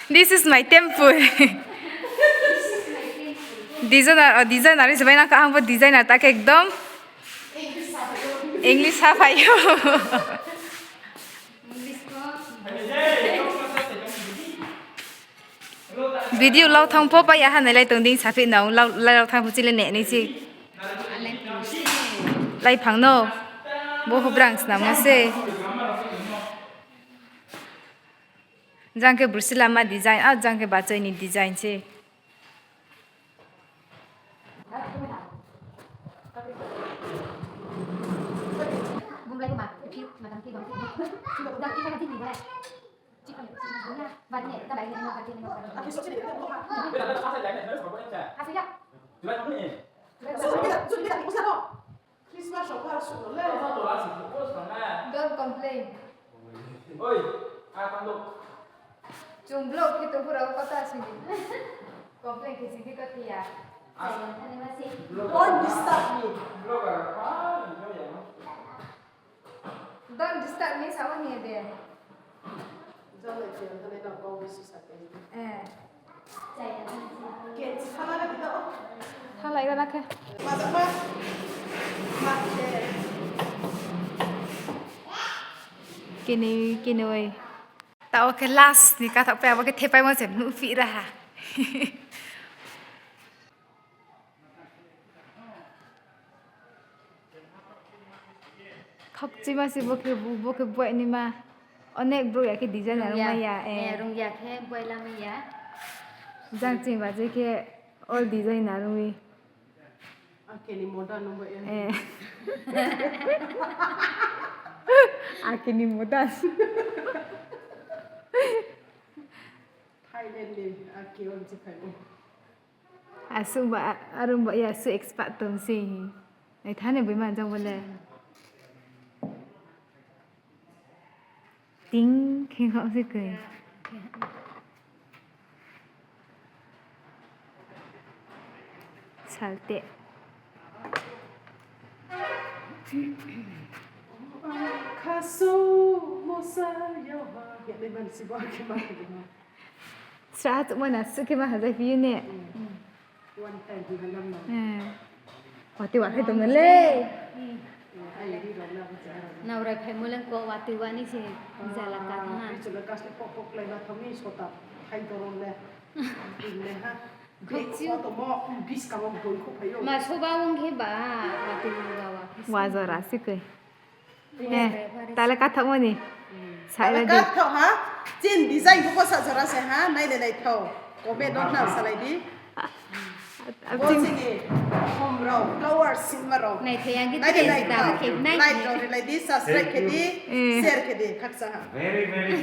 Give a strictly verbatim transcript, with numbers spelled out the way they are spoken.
This is my temple. Designer, oh, designer is bai na ka ang bo designer ta khe ekdom English ha phai ou. Video lau thanng pho pai ya ha nai lai tong dei saphi nang lau, lai lau thanng pho chile ne nai se. Laiphang no. Bo hubrang snamo se. Jang khe Brusilama design, a jang khe Bachoi ni design se. Christmas rao pha suh no le. Don't complain. Oi, a tang do. Chung vlog khe tong phuh rao kotha sini. Complain khe sini khe kotha ya. Don't disturb me. Vlogger, ah, enjoy ya no. Don't disturb me, sao ni de. Jang lai khe, jang lai na, kau bisi sa khe. Eh. Thalai ra na khe. Kini, kini oi. Taoh khe last ni kathaoh pai, abo khe thepaimo se nuhphi ra ha. Khakchima se bo khe, bo khe buai naima. Onek brouh ya khe designer rung ya, rung ya, eh, rung ya khe buai lamai ya. Jang ching ba je khe all designer rung mi. Akhe ni modern nung bai ya. Eh. Akhe ni modern. Thailand ni akhe on se phai ou. Asuh ba, arung ba ya asuh expert tong se. Nai thani boi manjak bo le. Ting khe hao se koi. Salte. Khasu mosa yawa. Ya nai man si ba khe ma khe ma. Sra ha chukma na suh khe ma hazai phi ne. One time hi halam na. Eh. Watoi wa khe tong le. Naurai phaimo le ko watoi wa ni se jala ka thanng ha. Bichula kasle pok pok klai na thami sota thai dorong le. Tin le ha. Khakchi. Bek pho tongmo, biskang wo boi kho phai ou. Ma soba ong khe ba, watoi wa wa khe. Wa jora se koi. Eh, tale kathaohmo ni. Tale kathaoh ha. Chin design pho sa jora se ha. Nai le naithao. Comment no nang salai di. Bo chini hom rao, flower singma rao. Naithao yang khe nai le naithao. Like rao rilai di, subscribe khe di, share khe di, khakchang ha. Very, very